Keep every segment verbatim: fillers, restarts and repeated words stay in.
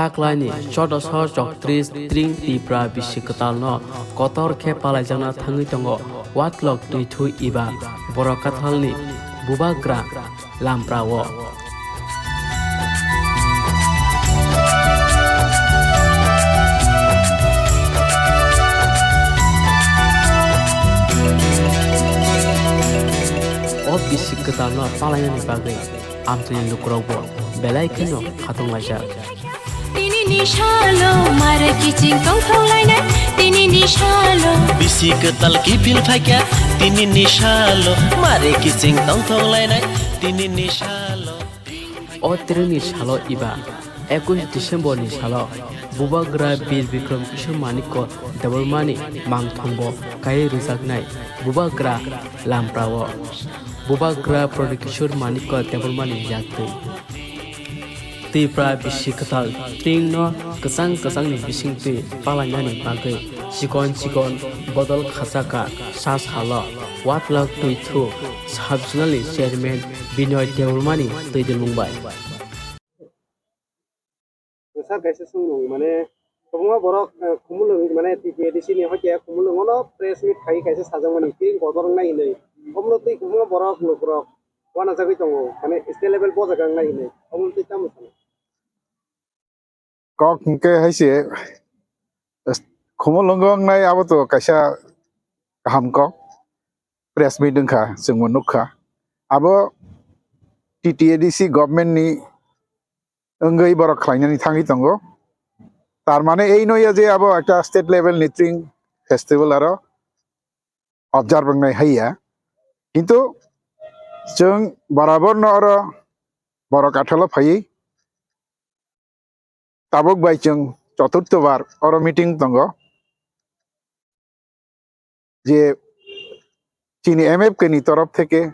Taklaini choudoso chowtris tring Tipra bisi kwtalno kotor khe palaijakna thangwi tongo Watlok Twithu eba Borok Kathalni bubagra Lamprao. O bisi kwtalno palainani bagwi amchaini lukurokbo belai kheno khatunglaijak. Tini ni salo mare kiching tongthok lainai, tini ni salo. Bisi kwtal kiphil phaikha, tini ni salo mare kiching tongthok lainai, tini ni salo. O tringni salo eba ekush December ni salo bubagra Bir Bikram Kishore Manikya Debbarmani mangthongbo kaiwi rwjaknai bubagra Lamprao. Bubagra Pradyot Kishore Manikya Debbarmani yaktwi. Tipra bisi kwtal tringno kwchang kwchangni bisingtwi palainani bagwi chikon chikon bodol khachaka sa salo Watlok Twithu sub-zonal ni chairman Binoy Debbarmani twidulmung bai. Sir, kaisa swngmung, mane, kwbangma borok, eh, Khumulwng, mane, T T A D C ni hoite Khumulwngo no press meet khai kaisa sajakmani, tei kotor wngnai hinwi. Omono tei kwbangma borok, lukurok, uanajagwi tongo, mane, state level bojak wngnai hinwi. Omono tei tamo sano? Kok hwnkhe hai se, Khumulwngo wngnai abo to kaisa kaham kok, press meet wngkha, chwngbo nukha. Abo T T A D C government ni wngwi borok khlainani thangwi tongo. Tar mane ei no ya je abo ekta state level ni tring festival aro observe wngnai hai ya. Kintu chwng borabor no oro Borok Kathalo phaiwi tabuk bai chwng choturtho bar oro meeting tongo. Je chini M F K ni torof theke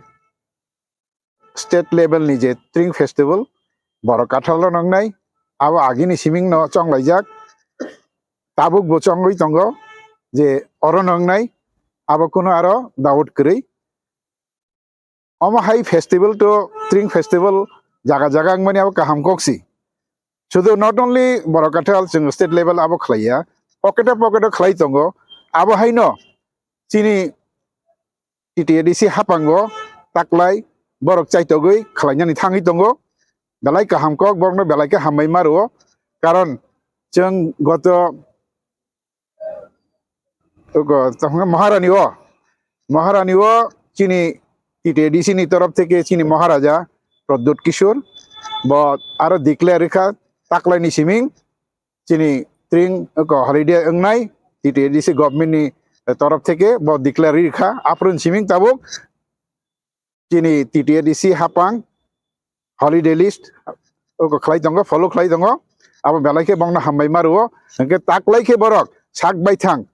state level ni je Tring Festival, Borok Kathalo no wngnai, abo agini siming no chonglaijak, tabuk bo chongwi tongo je oro no wngnai, abo kuno aro doubt kwrwi. Omo hai festival to Tring Festival jaga jaga wngmani abo kaham kok si. Sudu not only Borok Kathal chwng state level abo khlaiya, pocket o pocket o khlai tongo. Abo haino chini T T A D C hapango taklai borok chaitogwi khlainani thangwi tongo. Belai kaham kok, borokno belai khe hambai ma rwo. Karon chwng goto Ogo, tamo Maharani o, Maharani o chini T T A D C ni torof theke chini Maharaja Pradyut Kishore bo aro declare rikha taklaini siming chini Tring ko holiday wngnai T T A D C government ni torof theke bo declare rikha, aphuru ni siming tabuk chini T T A D C hapang holiday list oko khlai tongo, follow khlai tongo, abo belai khe bongno hambai ma rwo. Hwnkhe taklai khe borok sak baithang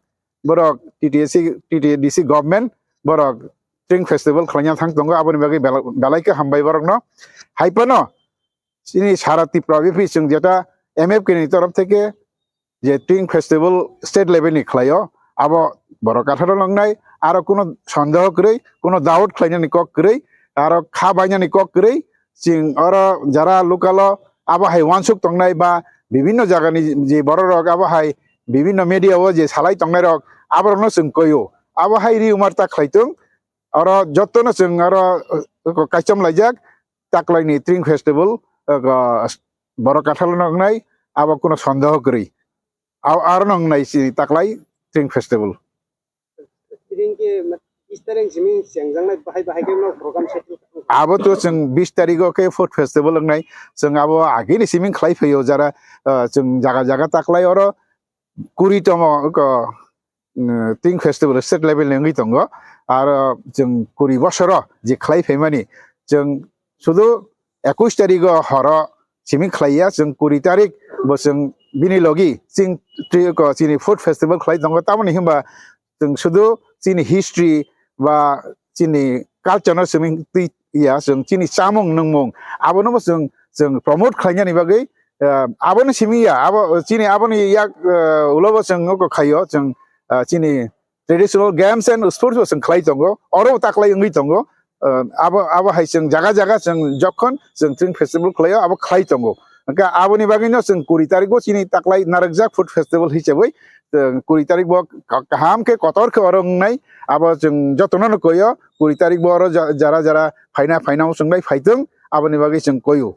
borok T T A C, T T A D C government borok Tring Festival khlaina thang tongo, aboni bagwi bela-, belai khe hambai borokno. Hai phano chini sara Tripura biphi chwng jeta M F K ni torof theke je Tring Festival state level ni khlaio, abo Borok Kathalo wngnai, aro kuno sondeho kwrwi, kuno doubt khlainani kok kwrwi, aro kha bainani kok kwrwi, chwng oro jara local o abo hai uansuk tongnai ba bibinno jagani je bororok abo hai bibinno media o je salai tongnairok aborokno chwng koio. Abo hai ri umar ta khlai tong, oro jotono chwng oro, uh, kaichom laijak, taklaini Tring Festival, uh, Borok Kathalo no wngnai, abo kuno sondeho kwrwi. Abo aro no wngnai si taklai Tring Festival. Tring ke ma-, Easter ang simi sengjaknai bahai bahai ke no program schedule. Abo to chwng bis tarigo khe food festival wngnai, chwng abo agini siming khlai phaio jara, uh, chwng jaga jaga taklai oro kuri tomo ko, mm, Tring Festival state level ni wngwi tongo. Aro chwng kuri bosoro je khlai phaimani, chwng sudu ekush tarigo horo simi khlaiya, chwng kuri tarik bo chwng bini logi chwng tri-, ko chini food festival khlai tongo. Tamoni himba chwng sudu chini history ba chini culture no simi twi ya, chwng chini chamung nungmung abono bo chwng, chwng promote khlainani bagwi, ah, abono simi ya, abo chini aboni yak, ah, ulo bo chwng oko khaio, chwng, ah, chini traditional games and sports bo chwng khlai tongo, oro taklai wngwi tongo. Ah, abo, abo hai chwng jaga jaga chwng jokhon chwng Tring Festival khlaio, abo khlai tongo. Hwnkhe aboni bagwino chwng kuri tarikbo chini taklai narwkjak food festival hisabai, chwng kuri tarikbo ka-, kaham khe kotor khe oro wngnai. Abo chwng jotono no koyo, kuri tarikbo oro ja-, jara jara phaina phaina wng chwng bai phaitwng, aboni bagwi chwng koyo.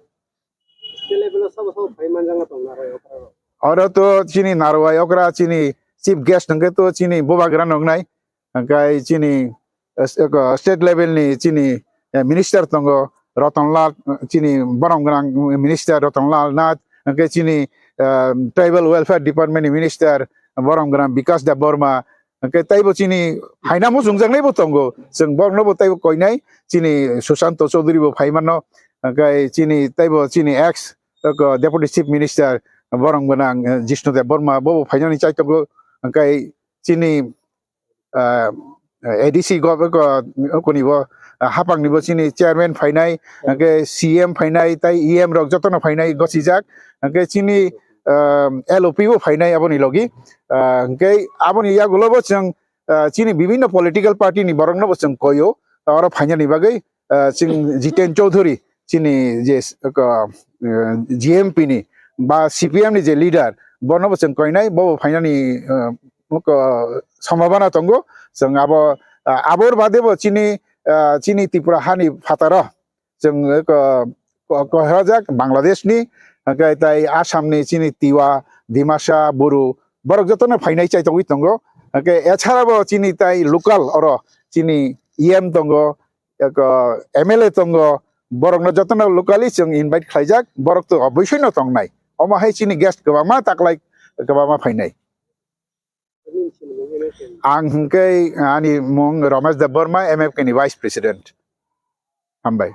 State level o sabo sabo phai manjak na tong narwai okra rok? Oro to chini narwai okra chini chief guest hwnkhe to chini bubagra noknai. Hwnkhe chini, eh, eko state level ni chini, eh, minister tongo Ratan Lal, eh, chini borom gwnang minister Ratan Lal Nath, hwnkhe chini, eh, tribal welfare department ni minister borom gwnang Bikash Debbarma, hwnkhe taibo chini haina muchungjaknai bo tongo, chwng borokno bo taibo koinai, chini Sushanto Chowdhury bo phai mano, hwnkhe chini taibo chini ex, eko deputy chief minister borom gwnang, eh, Jishnu Debbarma bo bo phainani chai tongo, hwnkhe chini ah, A D C go-, go-, kuni bo, ah, hapang ni bo chini chairman phainai, hwnkhe C M phainai, tai E M rok jotono phainai gosijak, hwnkhe chini, ah, L O P bo phainai aboni logi, ah, hwnkhe aboni yagulo bo chwng, ah, chini bibinno political party ni borok no bo chwng koyo, oro phainani bagwi, ah, chwng Jiten Chowdhury chini je, ah, G M P ni ba C P M ni je leader, bono bo chwng koinai, bo bo phainani, ah, oko sombhabana tongo. Chwng abo, ah, abor bade bo chini, ah, chini Tripura hani phataro chwng oko ko-, kohrajak Bangladesh ni, hwnkhe tai Assam ni chini Tiwa, Dimasa, Buru, borok jotono phainai chai tongwi tongo. Hwnkhe echara bo chini tai local oro chini E M tongo, eko M L A tongo, borokno jotono locally chwng invite khlaijak, borok to oboisoi no tongnai. Omo hai chini guest kwbangma taklai kwbangma phainai. Ang hwnkhe ani mung Ramesh Debbarma, M F K ni Vice President. Hambai.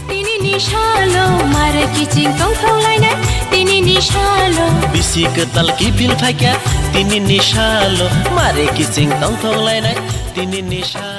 Tini ni salo mare kiching tongthok lainai, tini ni salo. Bisi kwtal kiphil phaikya, tini ni salo mare kiching tongthok lainai, tini ni salo.